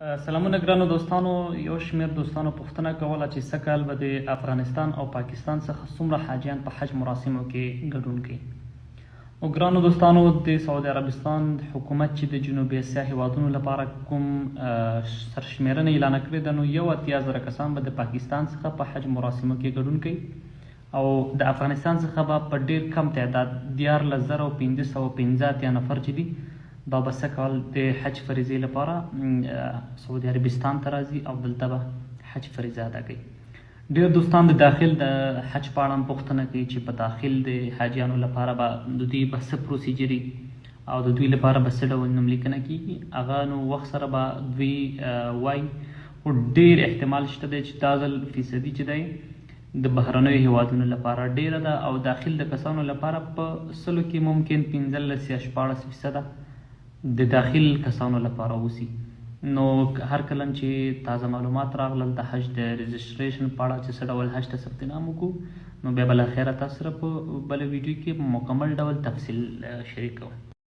سلامونه ګرانو دوستانو، یو شمېر دوستانو پوښتنه کوله چې سږکال به د افغانستان او پاکستان څخه څومره حاجیان په حج مراسمو کې ګډون کوي. نو ګرانو دوستانو، د سعودي عربستان حکومت چې د جنوبي اسیا هیوادونو لپاره کوم سرشمېرنه اعلان کړې ده، نو 81,000 کسان به د پاکستان څخه په حج مراسمو کې ګډون کوي او د افغانستان څخه به په ډیر کم تعداد 13,585 نفر چې دي، دا به سږکال د حج فریضې لپاره سعودي عربستان ته راځي او دلته به حج فریضه ادا کوي. ډیر دوستان د داخل د حج په اړه هم پوښتنه کوي چې په داخل د حاجیانو لپاره به د دوی به څه پروسیجري او د دوی لپاره به څه ډول نوم لیکنه کیږي. هغه نو وخت سره به دوی وایي، خو ډیر احتمال شته دی چې دا ځل فیصدي چې دی د بهرنیو هیوادونو لپاره ډیره ده او داخل د کسانو لپاره په سلو کې ممکن 15 یا 16 فیصده د داخل کسانو لپاره اوسي. نو هر کله چې تازه معلومات راغلل د حج د رجسټریشن په اړه چې څه ډول حج ته ثبت نام وکړو، نو بیا به له خیره تاسو سره په بله ویډیو کې مکمل ډول تفصیل شریکوم.